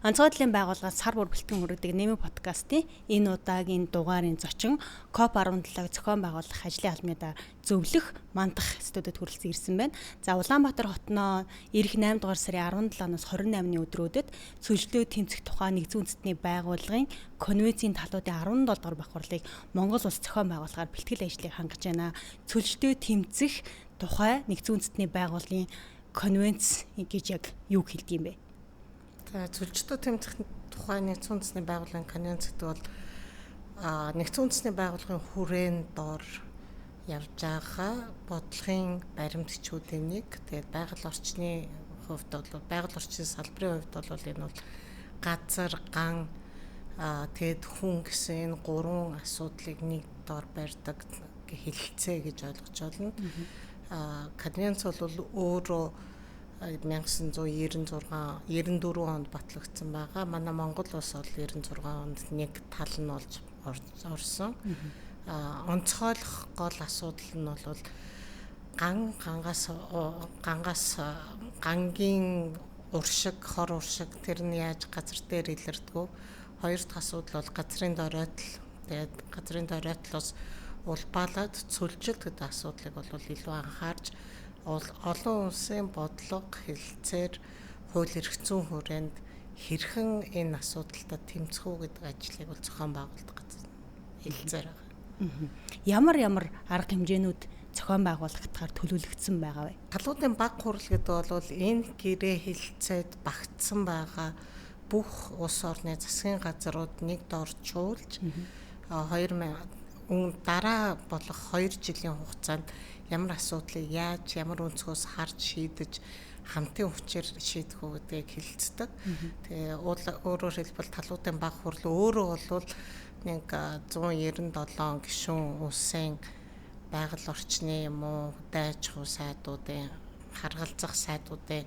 Онцгой байдлын байгууллагаас сар бүр бэлтгэн хүргэдэг Нэмэг подкастын энэ удаагийн дугаарын зочин COP17-г зохион байгуулах ажлын албаны дараа зөвлөх мандах студид хүрэлцэн ирсэн байна. За, Улаанбаатар хотноо ирэх 8 дугаар сарын 17-наас 28-ны өдрүүдэд цөлжлөө тэмцэх тухай нэгдсэн үндэстний байгууллагын конвенцийн талуудын 17 дугаар бахварлыг Монгол улс зохион байгуулахаар бэлтгэл ажлыг хангаж байна. Цөлжлөө тэмцэх тухай нэгдсэн үндэстний байгууллагын конвенц гэж яг юу хэлдэг юм бэ? За, цөлжлөө тэмцэх тухай нэгдсэн үндэсний байгууллагын конвенц гэдэг бол нэгдсэн үндэсний байгууллагын хүрээнд дор явж байгаа бодлогын баримтчүүдийн нэг. Тэгээд байгаль орчны хувьд бол, байгаль орчны салбарын хувьд бол энэ бол газар, ган, тэгээд хүн гэсэн энэ гурван асуудлыг нэг дор барьдаг хэлэлцээ гэж ойлгож байна. Конвенц бол өөрөө 1996 94 онд батлагдсан байгаа. Манай Монгол улс бол 96 онд нэг тал нь болж орсон. Онцгойлох гол асуудал нь бол ган гангаас гангаас гангийн уршиг, хор уршиг, тэр нь яаж газар дээр илэрдэг. Хоёр дахь асуудал бол газрын доройтол. Тэгээд газрын доройтлоос улбаалаад цөлжил гэдэг асуудлыг бол илүү анхаарч олон улсын бодлого хэлэлцээр хууль эрх зүйн хүрээнд хэрхэн энэ асуудалтай тэмцэх үү гэдэг ажлыг бол зохион байгуулдаг газар хэлэлцээр байгаа. Ямар ямар арга хэмжээнүүд зохион байгуулагдахаар төлөвлөгдсөн байгаа вэ? Талуудын баг хурал гэдэг бол энэ гэрээ хэлэлцээд багтсан байгаа бүх улс орны засгийн газрууд нэг доржуулж 2000 дараа болох 2 жилийн хугацаанд ямар асуудлыг яаж, ямар өнцгөөс харж шийдэж, хамтын хүчээр шийдэх үү гэдгийг хэлэлцдэг. Тэгээ өөрөөр хэлбэл талуудын баг хурал өөрөө бол нэг 197 гишүүн улсын байгаль орчны юм уу, дайч хуу сайдуудын, харгалзах сайдуудын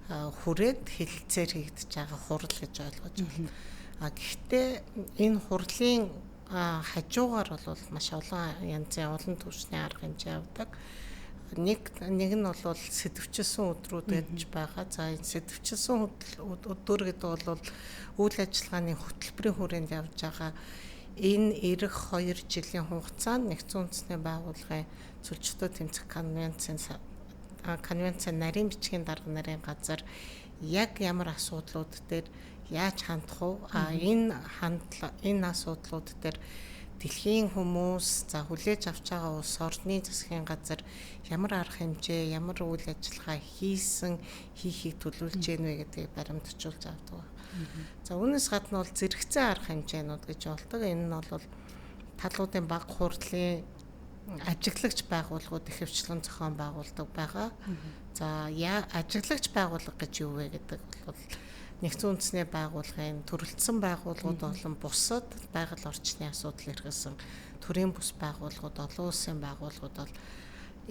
хүрээнд хэлэлцээр хийгдэж байгаа хурал гэж ойлгож байна. А гэхдээ энэ хурлын хажуугаар бол маш олон янзын олон түвшний арга хэмжээ явдаг. Нэг нь бол сэдвчилсэн өдрүүд гэж байгаа. За, энэ сэдвчилсэн өдөр гэдэг бол үйл ажиллагааны хөтөлбөрийн хүрээнд явж байгаа энэ ирэх 2 жилийн хугацаанд нэгдсэн үндэсний байгууллагын цөлжлөө тэмцэх конвенцийн нарийн бичгийн дарга нарын газар яг ямар асуудлууд дээр яаж хандах уу? А энэ хандлага, энэ асуудлууд дээр дэлхийн хүмүүс, за, хүлээж авч байгаа улс орны засгийн газар ямар арга хэмжээ, ямар үйл ажиллагаа хийсэн, хийхийг төлөвлөж гэнэ вэ гэдгийг баримтжуулж авдаг. За, үүнээс гадна бол зэрэгцэн арга хэмжээнүүд гэж болдог. Энэ нь бол талуудын баг хурлын ажиглагч байгууллагууд ихэвчлэн зохион байгуулдаг байгаа. За, ажиглагч байгууллага гэж юу вэ гэдэг бол нэгдсэн үндэсний байгууллагын төрөлдсөн байгууллагууд болон бусад байгаль орчны асуудал эрхэлсэн төрийн бус байгууллагууд, олон улсын байгууллагууд бол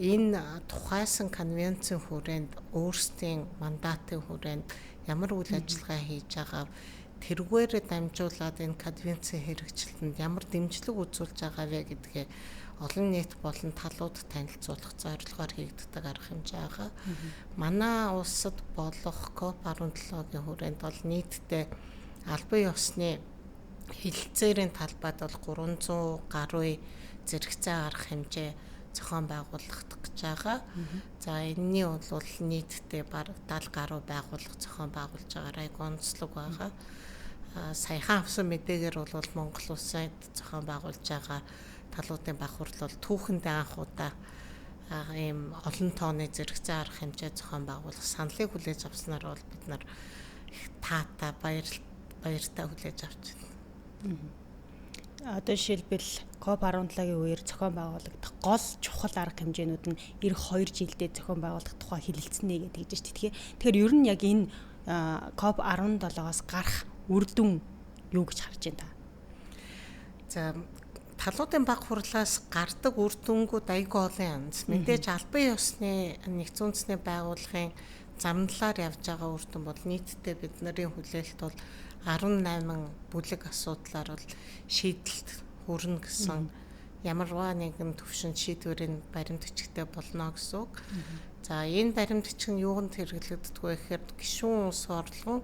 энэ тухайсан конвенцийн хүрээнд, өөрсдийн мандатын хүрээнд ямар үйл ажиллагаа хийж байгаа, тэрүүгээрээ дамжуулаад энэ конвенцийн хэрэгжилтэнд ямар дэмжлэг үзүүлж байгаа вэ гэдгээ олон нийт болон талууд танилцуулах зорилгоор хийгддэг арга хэмжээ байгаа. Манай улсад болох COP17-гийн хүрээнд бол нийтдээ албан ёсны хэлэлцээрийн талбайд бол 300 гаруй зэрэгцээ арга хэмжээ зохион байгуулагдах гэж байгаа. За, энэний бол нийтдээ бараг 70 гаруй байгууллага зохион байгуулж байгаараа айгүй онцлог байгаа. Саяхан авсан мэдээгээр бол Монгол улсад зохион байгуулж байгаа талуудын баг хурал бол түүхэндээ анх удаа ийм олон тооны зэрэгцээ арга хэмжээ зохион байгуулах саналыг хүлээж авснаар бол бид нар их таатай, баяртай хүлээж авч байна. Одоо жишээлбэл COP17-гийн үеэр зохион байгуулагдах гол чухал арга хэмжээнүүд нь ирэх 2 жилдээ зохион байгуулах тухай хэлэлцэнэ гэдэг гэж шүү дээ. Тэгэхээр ер нь яг энэ COP17-оос гарах үр дүн юу гэж харж байна та? За, талуудын баг хурлаас гардаг үр дүнгууд айгүй олон янз. Мэдээж албан ёсны нэгдсэн үндэсний байгууллагын замналаар явж байгаа үр дүн бол нийтдээ бидний хүлээлт бол 18 бүлэг асуудлаар бол шийдэлт хүрнэ гэсэн, ямарваа нэгэн төвшөнд шийдвэрийн баримт бичигтэй болно гэсэн үг. За, энэ баримт бичиг нь юунд хэрэглэгддэг вэ гэхээр гишүүн улс орлогон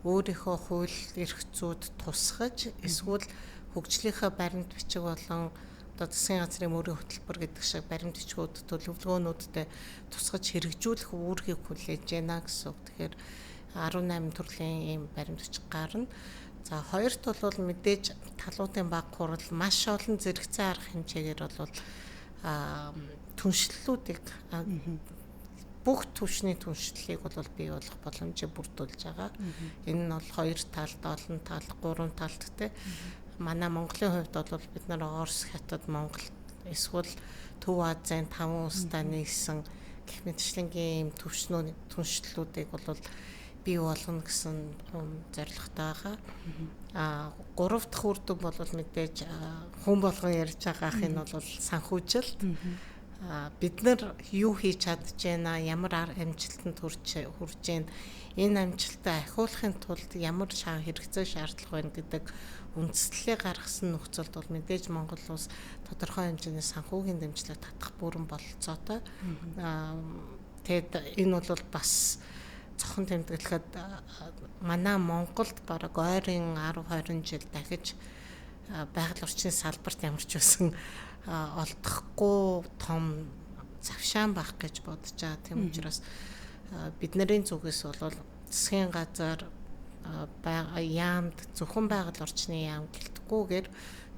өөрийнхөө хууль эрх зүйд тусгаж эсвэл хөгжлийнхээ баримт бичиг болон одоо засгийн газрын мөрийн хөтөлбөр гэдэг шиг баримт бичгүүд төлөвлөгөөнүүдтэй тусгаж хэрэгжүүлэх үүргийг хүлээж байна гэсэн үг. Тэгэхээр 18 төрлийн ийм баримт бичиг гарна. За хоёрт бол мэдээж талуудын баг хурал маш олон зэрэгцээ арга хэмжээгээр бол түншлэлүүдийг бүх түвшний түншлэлийг бол бий болох боломжийг бүрдүүлж байгаа. Энэ нь бол хоёр талд, олон талд, гурван талд те. Манай Монголын хувьд бол бид нар Орос, Хятад, Монгол эсвэл Төв Азийн 5 улстай нийлсэн гэх мэтчлэнгийн ийм түвшнүүд түншлэлүүдийг бол бий болгоно гэсэн зорилготой байгаа. Гурав дахь үр дүн бол мэдээж хүн болгон ярьж байгаа ах энэ бол санхүүжилт. Бид нар юу хийж чадж байна, ямар амжилтанд хүрч байна, энэ амжилтаа ахиулахын тулд ямар хэрэгцээ шаардлага байна гэдэг үндслэлээ гаргасан нөхцөлд бол мэдээж Монгол улс тодорхой хэмжээний санхүүгийн дэмжлэг татах бүрэн бололцоотой. Тэгэд энэ бол бас цохон тэмдэглэхэд манай Монголд бараг ойрын 10 20 жил дахиж байгаль орчны салбарт ямар ч байсан олдохгүй том завшаан байх гэж бодож байгаа. Тийм учраас бидний зүгээс бол засгийн газар яамд зөвхөн байгаль орчны яам гэлтгүүгээр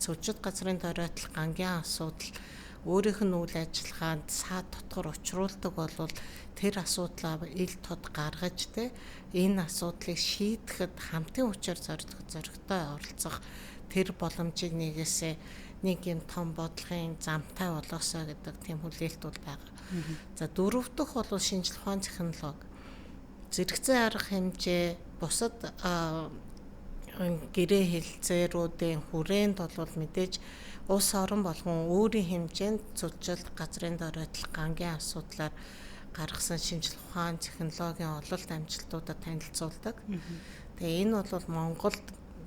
цөвжид газрын доройтол гангийн асуудал өөрийнх нь үйл ажиллагаанд саад дотгор учруулдаг бол тэр асуудлаа ил тод гаргаж те энэ асуудлыг шийдэхэд хамтын хүчээр зоригтой оролцох тэр боломжийг нэгээсээ нэг юм том бодлогын замтай болгосоо гэдэг тийм хүлээлт бол байгаа. За дөрөв дэх бол шинжлэх ухааны технологи. Зэрэгцээ арга хэмжээ бусад гэрээ хэлцээрүүдийн хүрээнд бол мэдээж улс орон болгон өөрийн хэмжээнд зүжил газрын доройтол гангийн асуудлаар гаргасан шинжлэх ухаан технологийн ололт амжилтуудад танилцуулдаг. Тэгээ энэ бол Монголд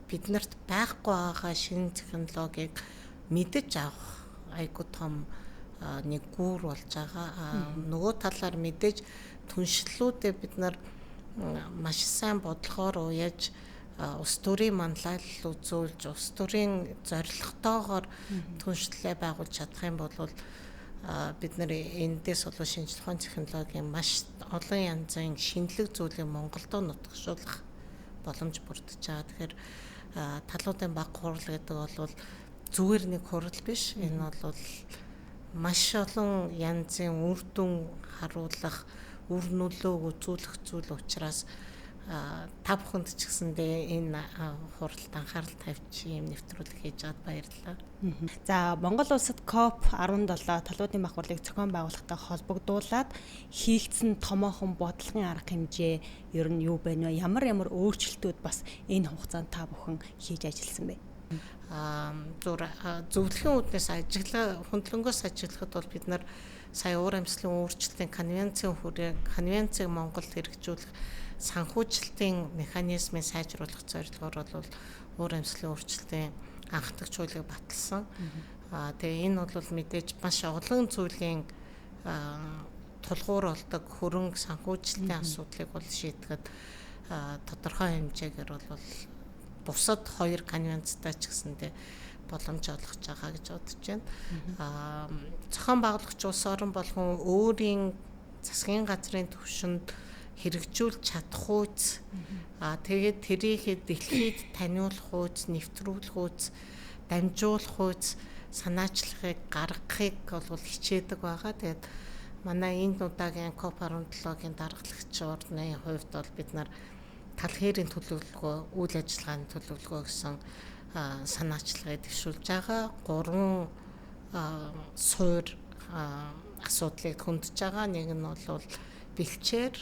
биднэрт байхгүй байгаа шинэ технологиг мэдэж авах айгүй том нэг гүүр болж байгаа. Нөгөө талаар мэдээж түншлэлүүдээ бид нар маш сайн бодлохоор уяаж улс төрийн манлайлал үзүүлж улс төрийн зорилготойгоор түншлэлээ байгуулж чадах юм бол бид нар эндээс бол шинжлэх ухааны технологийн маш олон янзын шинэлэг зүйлийг Монголдо нутагшуулах боломж бүрдэж байгаа. Тэгэхээр талуудын баг хурал гэдэг бол зүгээр нэг хурал биш. Энэ бол маш олон янзын үр дүн харуулах, үр нөлөө үзүүлэх зүйл учраас та бүхэнд ч гэсэндээ энэ хуралд анхаарал тавьж ийм нэвтрүүлэг хийж байгаад баярлалаа. За Монгол улсад COP17 талуудын баг хурлыг зохион байгуулалттай холбогдуулаад хийгдсэн томоохон бодлогын арга хэмжээ ер нь юу байна вэ? Ямар ямар өөрчлөлтүүд бас энэ хугацаанд та бүхэн хийж ажилласан бэ? Зөвлөхийн үүднээс ажиглаа хөндлөнгөөс ажиглахад бол бид нар сая уур амьсгалын өөрчлөлтийн конвенцийн хүрээ конвенцийг Монголд хэрэгжүүлэх санхүүжилтийн механизмыг сайжруулах зорилгоор бол уур амьсгалын өөрчлөлтийн анхдагч хуулийг баталсан. Тэгээ энэ бол мэдээж маш олон зүйлийн тулгуур болдог хөрөнгө санхүүжилтийн асуудлыг бол шийдэхэд тодорхой хэмжээгээр бол бусад хоёр конвенцтай ч гэсэндээ боломж олгож байгаа гэж бодож байна. Зохион байгуулагч улс орон болгон өөрийн засгийн газрын түвшинд хэрэгжүүлж чадах үйц, тэгээд тэрийг дэлхийд таниулах үйц, нэвтрүүлэх үйц, дамжуулах үйц санаачлагыг гаргахыг бол хичээдэг байгаа. Тэгээд манай энэ удаагийн COP17-гийн даргалагч орны хувьд бол бид нар тал хээрийн төлөвлөгөө, үйл ажиллагааны төлөвлөгөө гэсэн санаачлагыг дэвшүүлж байгаа. 3 суур асуудлыг хөндөж байгаа. Нэг нь бол бэлчээр,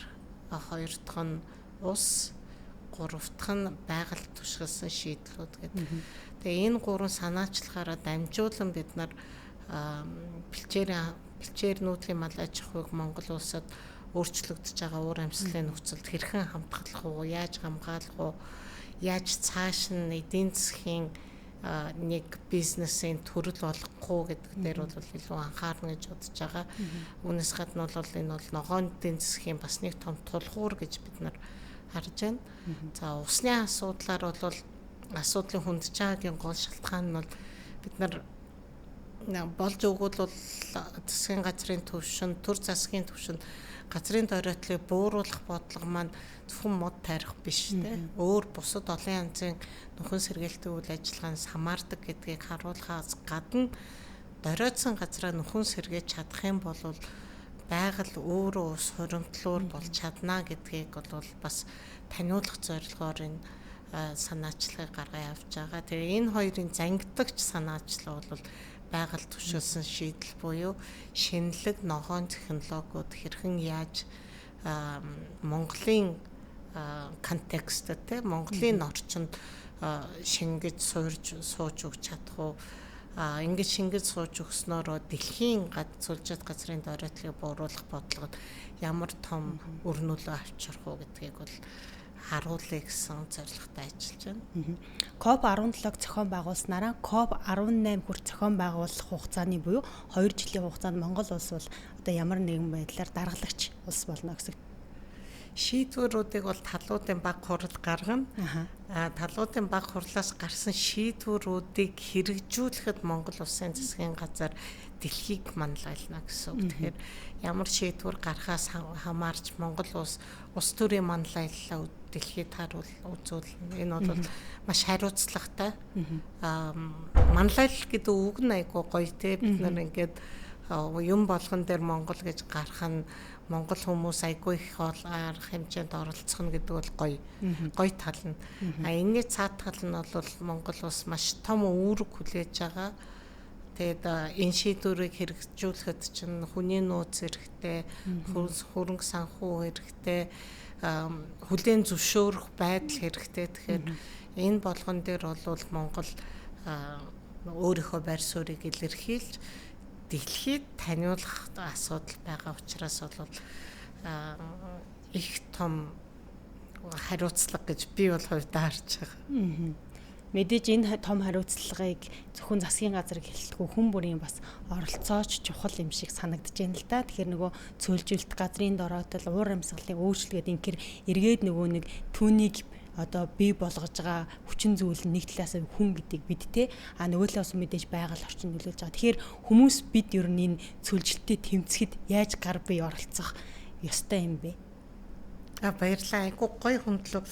хоёр дахь нь ус, гурав дахь нь байгаль түшгэлсэн шийдлүүд гэдэг. Тэгээ энэ гурван санаачлагаараа дамжуулан бид нар бэлчээр нүүдлийн мал аж ахуйг Монгол улсад өөрчлөгдөж байгаа уур амьсгалын нөхцөлд хэрхэн хамтгалах уу, яаж хамгаалах уу, яаж цааш нь эдийн засгийн нэг бизнесийн төрөл болохгүй гэдэг дээр бол илүү анхаарна гэж бодож байгаа. Үүнээс гадна бол энэ бол ногоон эдийн засгийн бас нэг том тулгуур гэж бид нар харж байна. За усны асуудлаар бол асуудлын хүндж байгаагийн гол шалтгаан нь бол бид нар болж өгвөл бол засгийн газрын түвшинд, төр засгийн түвшинд газрын дөрөөтлийг бууруулах бодлого маань зөвхөн мод тарих биш те. Өөр бусад олон янзын нөхөн сэргээлтийн үйл ажиллагаанаас хамаардаг гэдгийг харуулахаас гадна дөрөөдсөн газраа нөхөн сэргээж чадах юм бол байгаль өөрөө ус хуримтлуур болж чадна гэдгийг бол бас таниулах зорилгоор энэ санаачлагыг гаргаа явж байгаа. Тэгээ энэ хоёрын зангидагч санаачлага бол байгаль түшилсэн шийдэл буюу шинэлэг ногоон технологиуд хэрхэн яаж Монголын контекстд те Монголын орчинд шингэж суурж сууж өгч чадах уу, ингэж шингэж сууж өгснөөрөө дэлхийн цөлжид газрын дөрөөтлийг бууруулах бодлогод ямар том үр нөлөө авчрах уу гэдгийг бол харуулъя гэсэн зорилготой ажиллаж байна. COP17-г зохион байгуулснараа COP18 хүрт зохион байгуулах хугацааны буюу 2 жилийн хугацаанд Монгол улс бол одоо ямар нэгэн байдлаар даргалагч улс болно гэсэн. Шийдвэрүүдийг бол талуудын баг хурал гаргана. Талуудын баг хурлаас гарсан шийдвэрүүдийг хэрэгжүүлэхэд Монгол улсын засгийн газар дэлхийг манлайлна гэсэн үг. Тэгэхээр ямар шийдвэр гарахаас хамаарч Монгол улс улс төрийн манлайллаа дэлхийд харуул үзүүлнэ. Энэ бол маш хариуцлагатай. Манлайлал гэдэг үг нь айгүй гоё те. Бид нар ингээд юм болгон дээр Монгол гэж гарах нь Монгол хүмүүс айгүй их арга хэмжээнд оролцох нь гэдэг бол гоё. Гоё тал нь. А энэний цаад тал нь бол Монгол улс маш том үүрэг хүлээж байгаа. Тэгээд энэ шийдвэрийг хэрэгжүүлэхэд чинь хүний нууц хэрэгтэй, хөрөнгө санхүү хэрэгтэй, хүлээн зөвшөөрөх байдал хэрэгтэй. Тэгэхээр энэ болгон дээр бол Монгол өөрийнхөө байр суурийг илэрхийлж дэлхийд таниулах асуудал байгаа учраас бол их том хариуцлага гэж би бол хувьдаа харж байгаа. Мэдээж энэ том хариуцлагыг зөвхөн засгийн газар гэлтгүй хүн бүрийн бас оролцооч чухал юм шиг санагдаж байна л да. Тэгэхээр нөгөө цөлжилт, газрын дороотол, уур амьсгалын өөрчлөлт гэдэг инкер эргээд нөгөө нэг түүнийг одоо бий болгож байгаа хүчин зүйл нь нэг талаас нь хүн гэдгийг бид те, а нөгөө талаас нь мэдээж байгаль орчин нөлөөлж байгаа. Тэгэхээр хүмүүс бид ер нь энэ цөлжилттэй тэмцэхэд яаж гар бие оролцох ёстой юм бэ? А баярлалаа. Айгуу гоё хөндлөө.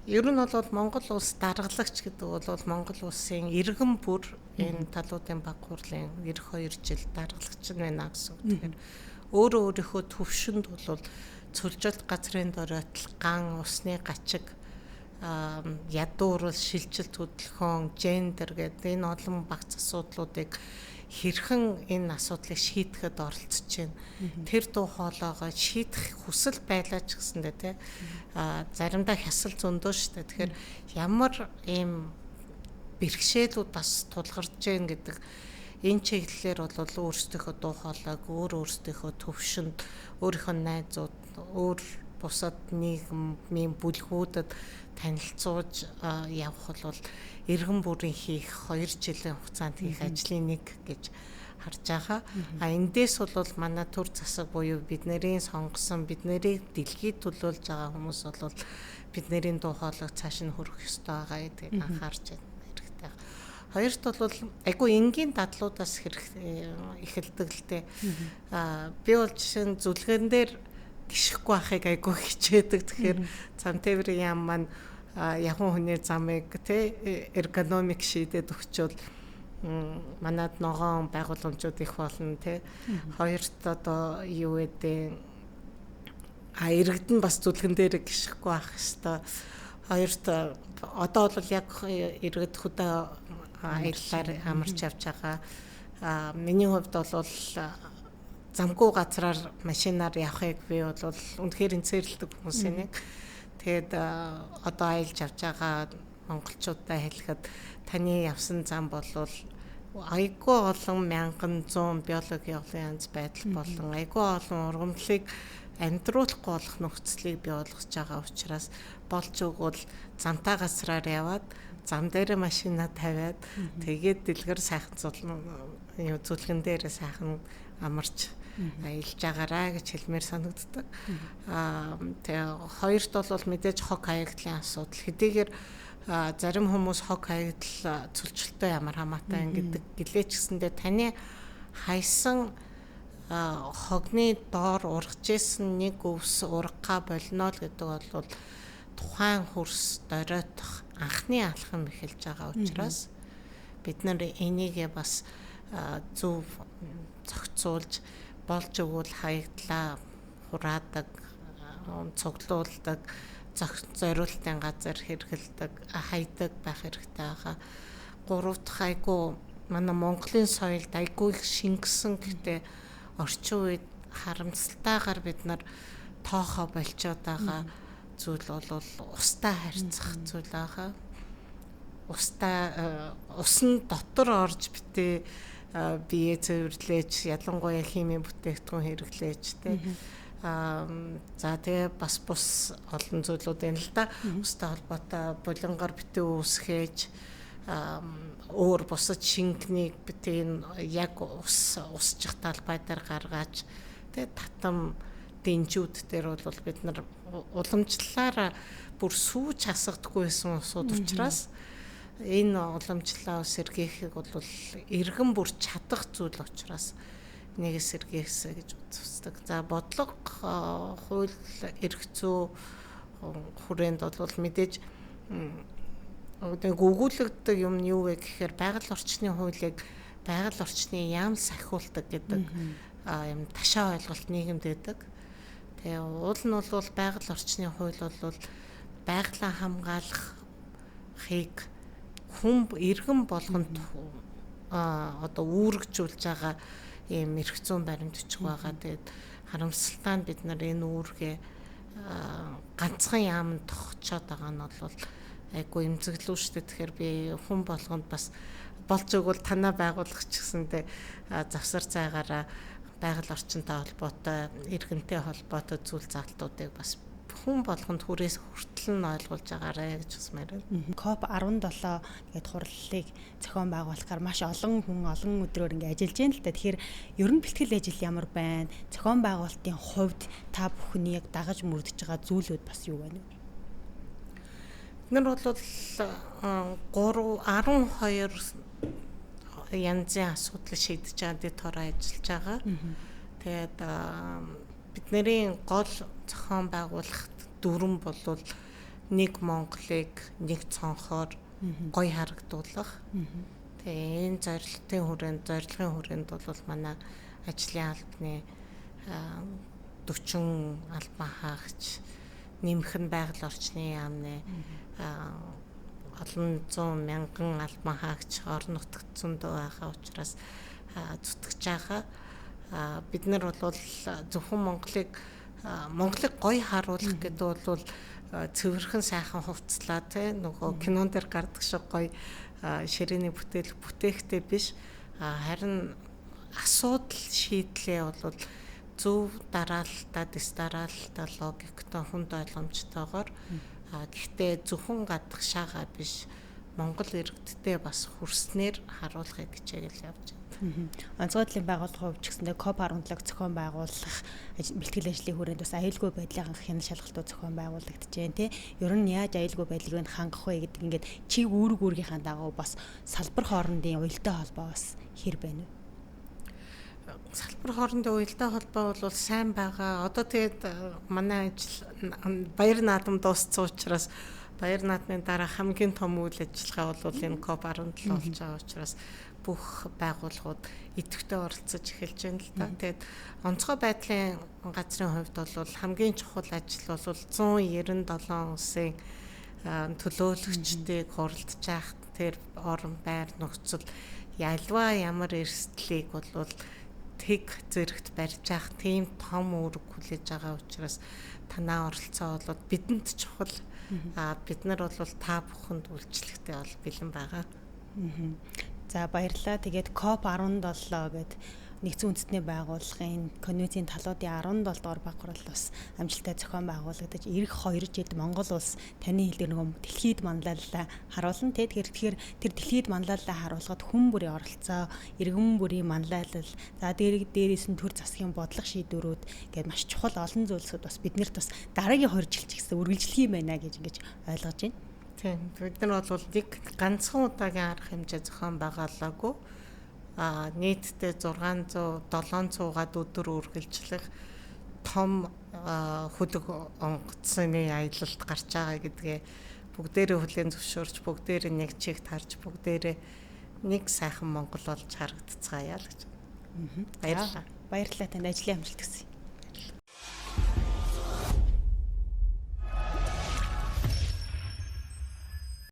Ер нь бол Монгол улс даргалагч гэдэг бол Монгол улсын иргэн бүр энэ талуудын баг хурлын 92 жил даргалагч нь байна гэсэн үг. Тэгэхээр өөрөө өөрийнхөө төвшөнд бол цөлжилт, газрын доройтол, ган, усны гачиг, ядуурл, шилжилт хөдөлгөөн, гендер гэдэг энэ олон багц асуудлуудыг хэрхэн энэ асуудлыг шийдэхэд оролцож байна. Тэр дуу хоолойгоо шийдэх хүсэл байлаа ч гэсэндээ те заримдаа хясал зөндөө шүү дээ. Тэгэхээр ямар ийм бэрхшээлүүд бас тулгарч जैन гэдэг энэ чиглэлээр бол өөрсдийнхөө дуу хоолойг өөр өөрсдийнхөө төвшөнд, өөрийнхөө найзууд, өөр бусад нийгмийн бүлгүүдэд танилцуулж явах бол иргэн бүрийн хийх 2 жилийн хугацаанд хийх ажлын нэг гэж харж байгаа. А эндээс бол манай төр засаг буюу бидний сонгосон, биднэрийг дэлхийд төлөөлж байгаа хүмүүс бол бидний дуу хоолойг цааш нь хүргэх ёстой байгаа гэдгийг анхаарч хэрэгтэй. Хоёрт бол айгүй энгийн дадлуудаас эхэлдэг л дээ. Би бол жишээ нь зүлгэн дээр гიშхгүй байхыг айгүй хичээдэг. Тэгэхээр зам тээврийн яам маань явхан хүний замыг тэ эргономик шийдээд өгчөөл манад ногоон байгууламжууд их болно тэ. Хоёрт одоо юу гэдэг иргэд нь бас зүлгэн дээр гიშхгүй байх хэвээр. Хоёрт одоо бол яг иргэд хөдөө аяллаар амарч явж байгаа. Миний хувьд бол замгүй газраар машинаар явахыг би бол үнэхээр энцэрлдэг хүмүүсийн нэг. Тэгээд одоо аялж явж байгаа монголчуудаа хэлэхэд таны явсан зам бол айгүй олон мянган зуун биологийн олон янз байдал болон айгүй олон ургамлыг амьдруулахгүй болох нөхцөлийг бий болгож байгаа учраас болж өгвөл замтай газраар яваад зам дээр машина тавиад тэгээд дэлгэр сайхан зүлгэн дээр сайхан амарч илж агаараа гэж хэлмээр санагддаг. Тэгээ хоёрт бол мэдээж хог хаягдлын асуудал. Хэдийгээр зарим хүмүүс хог хаягдал цөлчлөлтөө ямар хамаатай ингэдэг гэлээ ч гэсэндээ таны хайсан хогны доор ургаж исэн нэг өвс ургахаа болно л гэдэг бол тухайн хөрс доройтох анхны алхам эхэлж байгаа учраас бид нар энийгээ бас зөв зохицуулж болж өгвөл хаягдлаа хураадаг, цуглуулдаг, зориултын газар хэрэгэлдэг, хайдаг байх хэрэгтэй байгаа. Гурав дахь айгүй манай Монголын соёлд айгүй их шингэсэн, гэхдээ орчин үед харамсалтайгаар бид нар тоохоо болчоод байгаа зүйл бол устай харьцах зүйл байгаа. Устай усан дотор орж битээ бие цэвэрлээч, ялангуяа химийн бүтээгдэхүүн хэрэглээч тэ. За тэгээ бас бус олон зүйлүүд байна л да. Устай холбоотой булангаар битээ үүсгээж, өөр бусад шингэнийг битээ яг ус усчих талбай дээр гаргаач тэ, татам дэнжүүд дээр бол бид нар уламжлалаараа бүр сүүж хасагдаггүй байсан усууд учраас энэ уламжлалаа сэргээхийг бол эргэн бүр чадах зүйл учраас нэг сэргээхсэ гэж үздэг. За бодлого хууль эрх зүй хүрээнд бол мэдээж нэг өгүүлэгддэг юм нь юу вэ гэхээр байгаль орчны хуулийг байгаль орчны яам сахиулдаг гэдэг юм ташаа ойлголт нийгэмд байдаг. Тэгээ уул нь бол байгаль орчны хууль бол байгалаа хамгаалахыг хүн иргэн болгонд одоо үүрэгжүүлж байгаа ийм эрх зүйн баримт бичиг байгаа. Тэгээд харамсалтай нь бид нар энэ үүргээ ганцхан яамд тогтчоод байгаа нь бол айгүй эмзэглүү шүү дээ. Тэгэхээр би хүн болгонд бас болж өгвөл танаа байгуулагч гэсэндээ завсар зайгаараа байгаль орчинтой холбоотой, иргэнтэй холбоотой зүйл заалтуудыг бас хүн болгонд хүрээс хүртэл нь ойлгуулж байгаарэ гэж хүсмээр байна. COP17 гээд хурлыг зохион байгуулахаар маш олон хүн олон өдрөөр ингэ ажиллаж байна л та. Тэгэхээр ер нь бэлтгэл ажил ямар байна? Зохион байгуулалтын хувьд та бүхний яг дагаж мөрдөж байгаа зүйлүүд бас юу байна вэ? Бид нар бол 3 12 янзын асуудал шийдэж байгаа, дэд хороо ажиллаж байгаа. Тэгээд бидний гол зохион байгуулах дүрэм бол нэг Монголыг нэг цонхоор гоё харагдуулах. Тэгээ энэ зорилтын хүрээнд, зорилгын хүрээнд бол манай ажлын албаны 40 албан хаагч, нэмэх нь байгаль орчны яамны олон зуун мянган албан хаагч орон нутагт зөндөө байгаа учраас зүтгэж байгаа. Бид нар бол зөвхөн Монголыг гоё харуулах гэдэг бол цэвэрхэн сайхан хувцлаа тий нөгөө кинон дээр гардаг шиг гоё ширээний бүтээл бүтээхтэй биш, харин асуудал шийдлээ бол зөв дараалалтай, дэс дараалалтай, логиктой, хүнд ойлгомжтойгоор, гэхдээ зөвхөн гадагшаага биш, Монгол иргэдтэй бас хүрснээр харуулахыг хичээгэл явж байна. Онцгой байдлын байгууллагын хувьд ч гэсэндээ COP17-г зохион байгуулах бэлтгэл ажлын хүрээнд бас аюулгүй байдлын хангах хянал шалгалтууд зохион байгуулагдаж байна тий. Ер нь яаж аюулгүй байдлыг нь хангах вэ гэдэг ингээд чиг үүрэг үүргийнхаа дагуу бас салбар хоорондын уялдаа холбоо бас хэр байна вэ? Салбар хоорондын уялдаа холбоо бол сайн байгаа. Одоо тэгээд манай ажил баяр наадам дууссан учраас баяр наадмын дараа хамгийн том үйл ажиллагаа бол энэ COP17 болж байгаа учраас бүх байгууллагууд идэвхтэй оролцож эхэлж байна л да. Тэгээд онцгой байдлын газрын хувьд бол хамгийн чухал ажил бол 197 улсын төлөөлөгчдийг хуралдаж авах тэр орон байр нөхцөл ялваа ямар эрсдлийг бол тэг зэрэгт барьж авах тийм том үүрэг хүлээж байгаа учраас танаа оролцоо бол бидэнд чухал. Бид нар бол та бүхэнд үйлчлэхтэй бол бэлэн байгаа. За баярлалаа. Тэгээд COP17 гээд Нэгдсэн Үндэстний Байгууллагын конвенцийн талуудын 17 дугаар баг хурал бас амжилттай зохион байгуулагдаж ирэх 2 жилд Монгол улс таны хэлдгээр нөгөө дэлхийд манлайллаа харуулна те. Тэгэхээр тэр дэлхийд манлайллаа харуулхад хүн бүрийн оролцоо, иргэн бүрийн манлайлал, за дээрээс нь төр засгийн бодлого шийдвэрүүд гээд маш чухал олон зүйлсүүд бас биднэрт бас дараагийн 2 жил ч гэсэн үргэлжлэх юм байна гэж ингэж ойлгож байна. Тийм. Бид нар бол нэг ганцхан удаагийн арга хэмжээ зохион байгуулаагүй нийтдээ 600 700-аад өдөр үргэлжлэх том хөлөг онгоцны аялалд гарч байгаа гэдгээ бүгдээрээ хүлээн зөвшөөрч, бүгдээрээ нэг чигт харж, бүгдээрээ нэг сайхан Монгол болж харагдцгаая л гэж. Баярлалаа. Баярлалаа, танд ажлын амжилт хүсье.